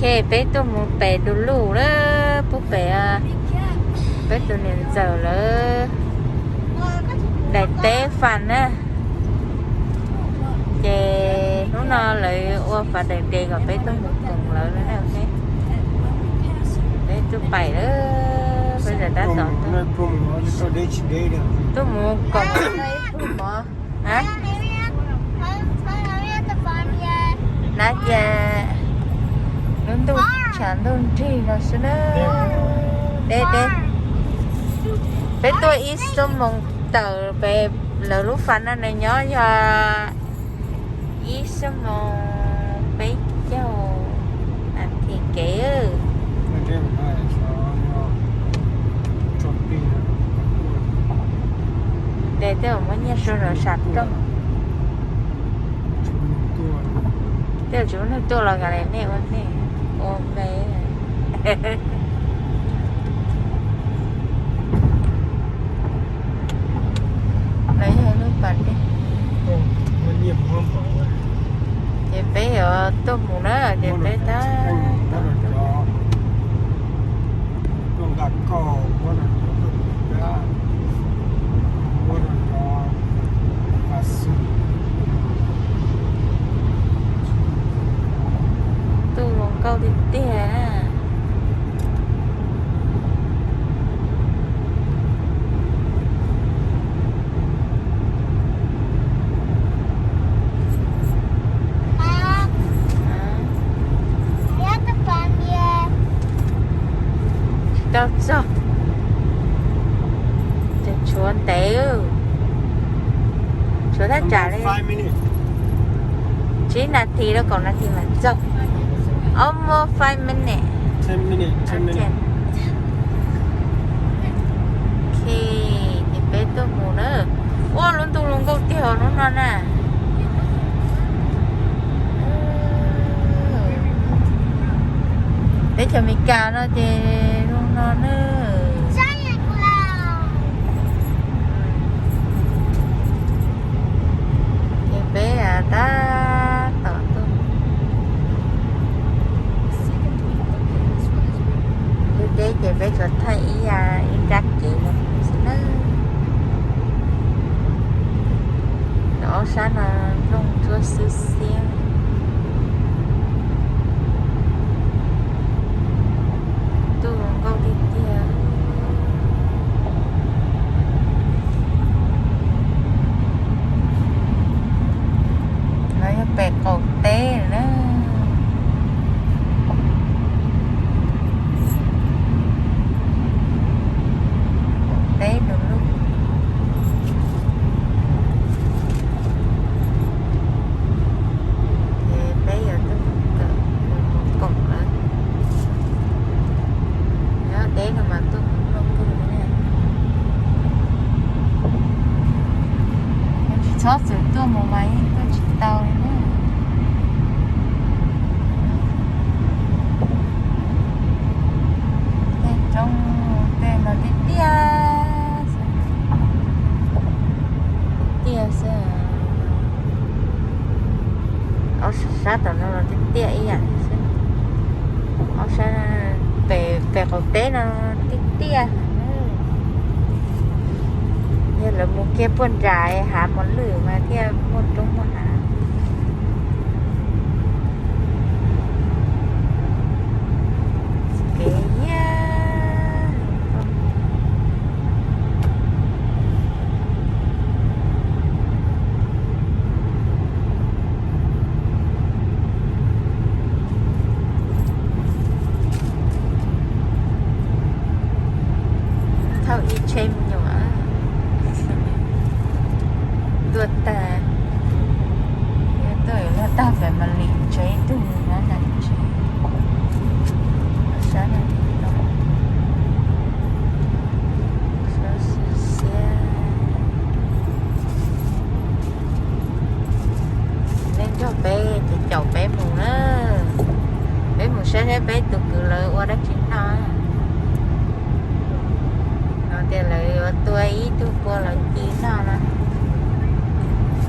Peb tuaj mus pem du lug lawm, pub pem peb tus niam ntxawm lawv daim teb fas na. Ces hnub no lawv ua fas daim de kom peb tuaj mus koom lawv na. Peb tuaj pais lawm, peb tab tom tuaj mus koom ib pluag mov. Na ces lub ntuj tshav ntuj nrig no xwb na. Deb deb. Peb tuaj ib xuab moos tawm pem lawv lub fas no, nws nyob yog ib xuab moos peb caug nas this kev. Ces tej zaum muab nyiaj sau rau sam rooj. Tej zaum tsis muaj neeg tuaj los kav liam nej ua nej ua me. Lawv yog lub pas dej. Ces peb yuav tuaj mus na, ces peb tab tom tuaj mus nkauj tiag tiag. Tsis tau txog, ces tshuav ntev, tshuav thaj tsam li tsib nas this rau kaum nas this mam txog. Almost five minutes. Ok, ces peb tuaj mus na. Ua lub ntuj zoo nkauj tiag hnub no na. Teb chaws Amelikas no ces zoo no na. Ces peb tab tom tuaj lub teb ces peb tsuas thaij ib, ib nrab kev no xwb na. Cov ob sab no nplooj ntsuab xwb xiab. Ntuj zoo nkauj tiag tiag. No yog pem qaum teb na. Qaum teb du lug. Ces peb yuav tuaj mus kawm, mus koom lawv. Nyob deb no mas tuaj mus noj kawg li. Tsis txhob txwm tuaj mus mas yeej tuaj tsis tau li na. Tej roob tej no tiaj tiaj xwb, tiaj xwb. Ob sab tom no los tiaj tiaj ib yam xwb. Ob sab pem, pem qaum teb no tiaj tiaj. Yog lawv mus kiag puag nram hav mos lwj mas thiaj muaj roob muaj hav. Kev yaj. Thauj ib tsheb me nyuam tuaj tag, tuaj yuav luag tag pem mam li tsev ib tug nyob nram tsev. Sab no, sab xwb xiab. Nej nrog peb ces caum peb mus na. Peb mus saib saib peb tus kwv lawv ua dab tsi noj. No tias lawv yuav tua ib tug kua los ci noj no.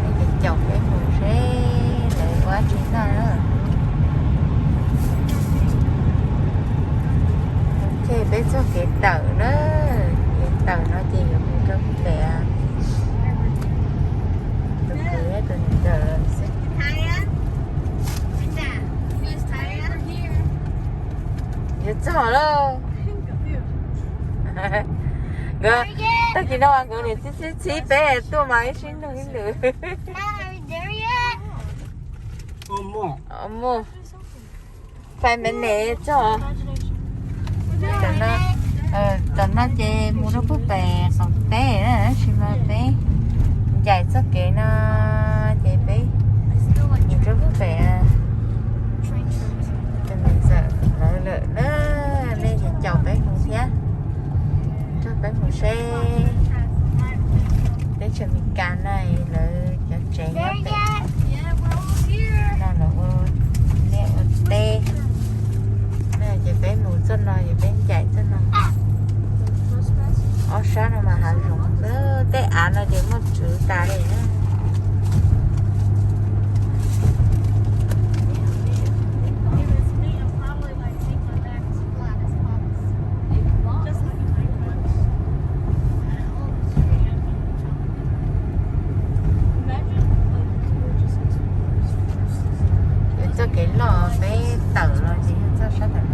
Nej ces caum peb mus seb lawv ua dab tsi noj na. Peb txoj kev tawm na, kev tawm no ces yuav mus rau pem tus kwv tus niam ntxawm lawm xwb. Yuav txog lawm. Nkawd, tag kis no nkawd niam txib txib txib peb tuaj mas ib sib nug ib lwm. Mus, five minutes txog. Tam no ces mus rau pub pem qaum teb na, tab sis mas peb ncaim txoj kev no ces peb mus rau pub pem tus niam ntxawm lawv lawm na, nej ces caum peb mus thiab, rau peb mus seb teb chaws Amelikas na lawv cov tsev nyob pem no lawv ua liaj ua teb na, ces peb mus txoj no ces peb ncaim txoj no. Ob sab no mas hav zoov xwb, tej av no ces muaj tswv tas li na. Yog txoj kev loj peb tawm los ces yog txoj sab tawm,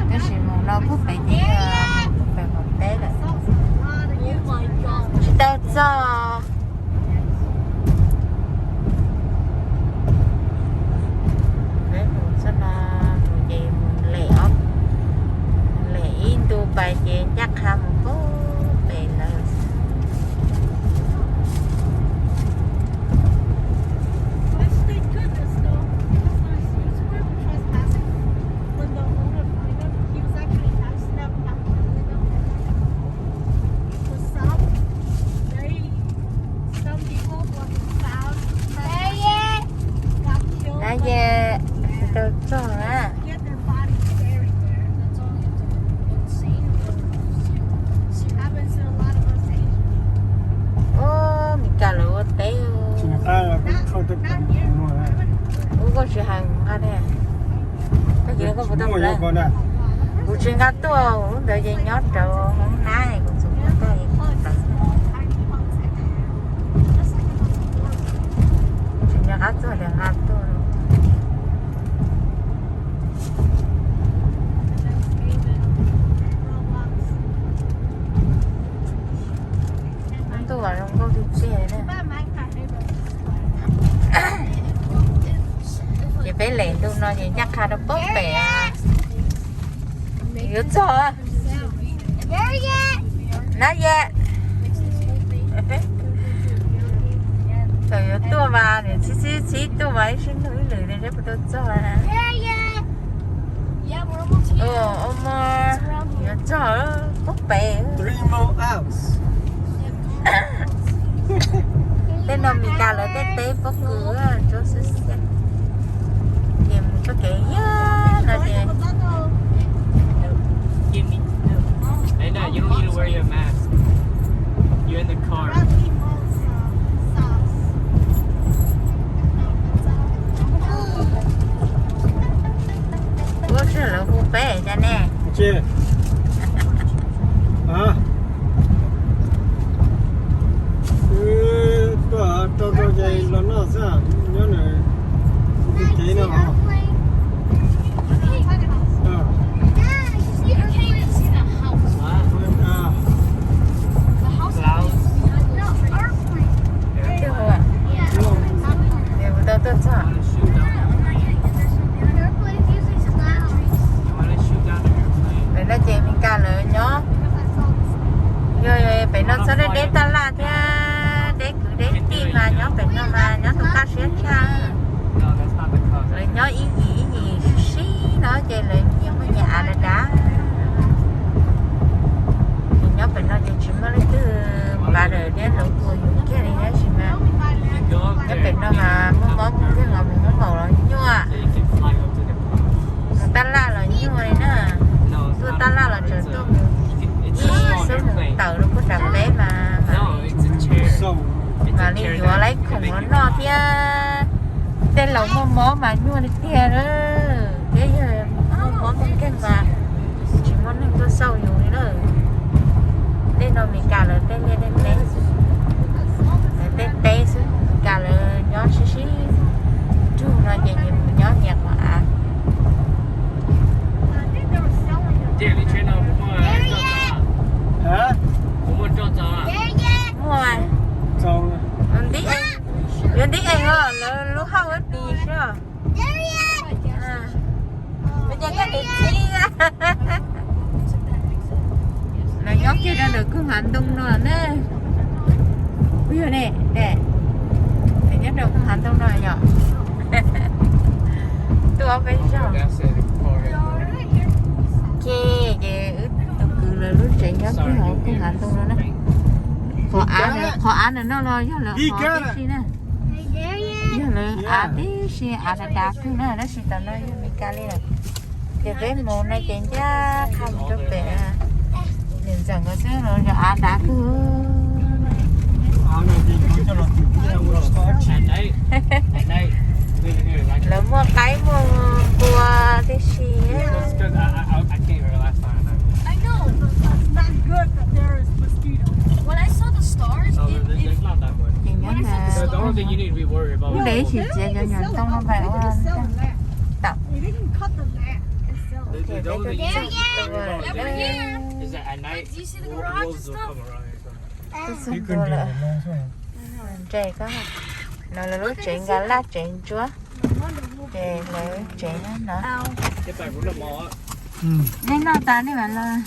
tab sis mus no pub pem ces yog pub pem qaum teb lawm, tsis tau txog. Peb mus txoj no mus ces mus lem ob, lem ib ntu pais ces ncaj qha mus pub pem lawm. Nab ye, tsis tau txog na. Ub, Meskas lawv ua teb. Ub, koj tsis hais kuv nqa ne. Koj cia li koj puas tau nqa? Kuv tsis nqa tuaj, lub ntawd ces nyob rau hoob nab, kuv txhom tuaj es kuv tawm. Tsis nco qab tuaj tias nqa tuaj. Ntuj zoo nkauj tiag tiag na. Ces peb lem ntu no ces ncaj qha rau pub pem. Yuav txog. Nab ye. Thaum yuav tuaj mas niam txib txib txib tuaj mas ib sib nug ib lwm tias seb puas tau txog na. Ua mog, yuav txog pub pem. Tej no Meskas lawv tej teb pob kws tsuab xwb xwb. Ces mus txoj kev yag no ces Ua tsaug lawv hu peb cas ne. Wb tuaj rau rau ces los noj xwb, nyob nws kev no. Twb hu, es kuv tau tuaj txog. Pem no ces Meskas lawv nyob. Yog pem no txhob deb deb taj laj thiab, deb kwv deb tij mas nyob pem no mas nyob tus qab siab tshaj. Lawv nyob ib yim ib yim sib sib no ces lawv nyias muaj nyias av dav dav. Ces nyob pem no ces tsis muaj leej twg npav daws thiab hluas nkauj yus kiag li tab sis mas nyob pem no mas muaj mob muaj nkeeg los mus muab maum los nyuaj, mus taj laj los nyuaj li na. Tuaj taj laj los tseem tuaj mus ib xub mus tawm rau puag nram peb mas, mam li yuav lawv khoom los noj thiab. Tej laus muaj mob mas nyuaj li tiag na, thiab yog muaj mob muaj nkeeg mas tsis muaj neeg tuaj Lawv nyob kiag rau ntawm koog hav ntoo no na. Ub yog ne, ne, lawv nyob rau koog hav ntoo no yom. Tuaj peb zaug. Ces, ces wb tus kwv lawv lub tsev nyob kiag hauv koog hav ntoo no na. Qhov av, qhov av ntawm no los yog lawv qhov tib si na. Yog lawv av tib si, av dav dav kawg na, tab sis tam no yog Meskas li lawm. Ces peb mus no ces ncaj qha mus rau pem. Niam ntxawm nkawd xwb los yog av dav kawg. Lawv muaj qaib muaj npua tib si. Ces nyob ntawd, ub, lawv tsis txiav cov nyuam ntoo no pais ua tam. Tus xub ntua lawm. Nres koj. No lawv lub tsev nkas laj tsev ntsuab. Ces lawv tsev no. Nej noj tas nej mam los.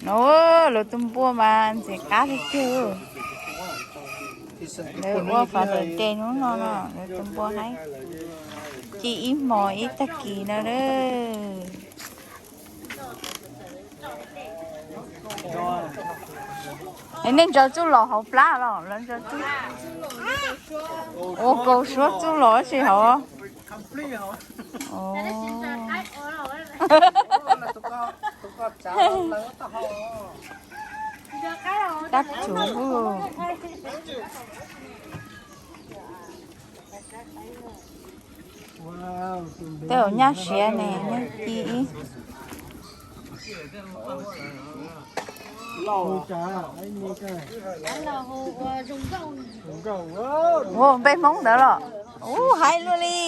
No, lawv tus npua mas ntxim qab tiag tiag. Lawv ua Father's Day hnub no no, lawv tus npua haib. Ci ib hmos ib tag kis no lawm. Nej ntsaws txuj lom hauv plab los lawv ntsaws txuj? Ua kaus suab txuj lom tsis hauv. Dab tsuv. Tej zaum nyaj siav ne, nyaj ci ib. Ua npe Hmoob ntawd los? Ub, haib luaj li.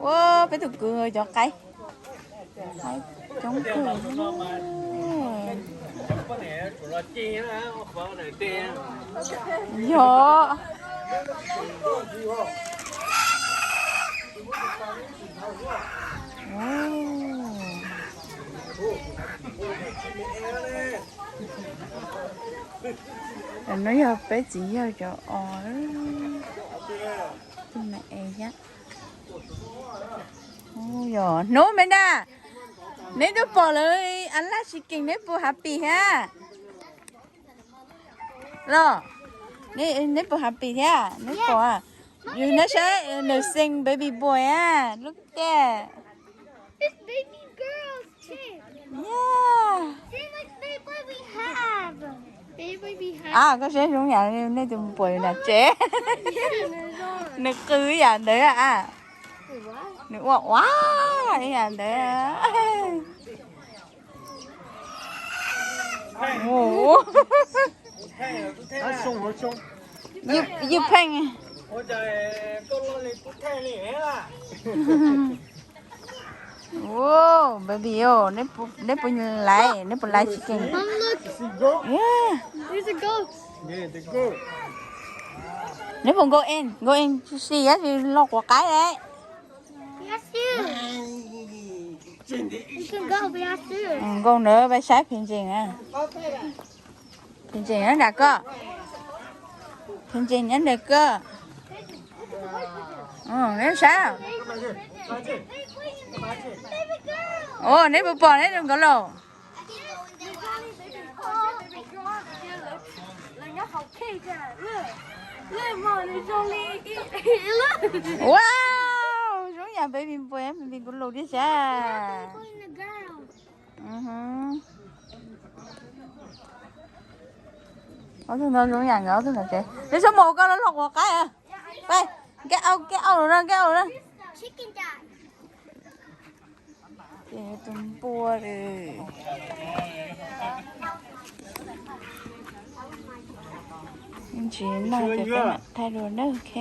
Ua peb tus kwv cov qaib, qaib coob kawg. Yog. No yog peb txiv yawg cov os. Tus me es thiab. Yog hnub me nta, neb twb pom lawv a laj tsis kees neb puas happy thiab? Los, neb puas happy thiab? Neb pom, yus neb saib nws xeem baby boy a, look at that. Yeah. A, koj saib zoo yam nej tus puas nram tsev. Nws qw yam ntawd a. Nws ua ua yam ntawd. Yus pheej. Baby, neb puas laiv, neb puas laiv tsis keej? Neb puas nkaus en, nkaus en tsis yog los quav qaib lawm. Nkaus ntawd peb saib pheej ntsees. Pheej ntsees nyob nram koj. Pheej ntsees nyob nram koj. Neb saib. Neb puas pom neb tus nkawd los? Wow, zoo yam baby boy, baby girl tiag sas. Ob tug no zoo yam nkawd ob tug no tsev. Neb sab mus koj los los quav qaib. Peb, nkeb au, nkeb au lawm na, nkeb au lawm na. Ces tus npua lawm. Tsis noj ces peb mam thaij dua na, ok.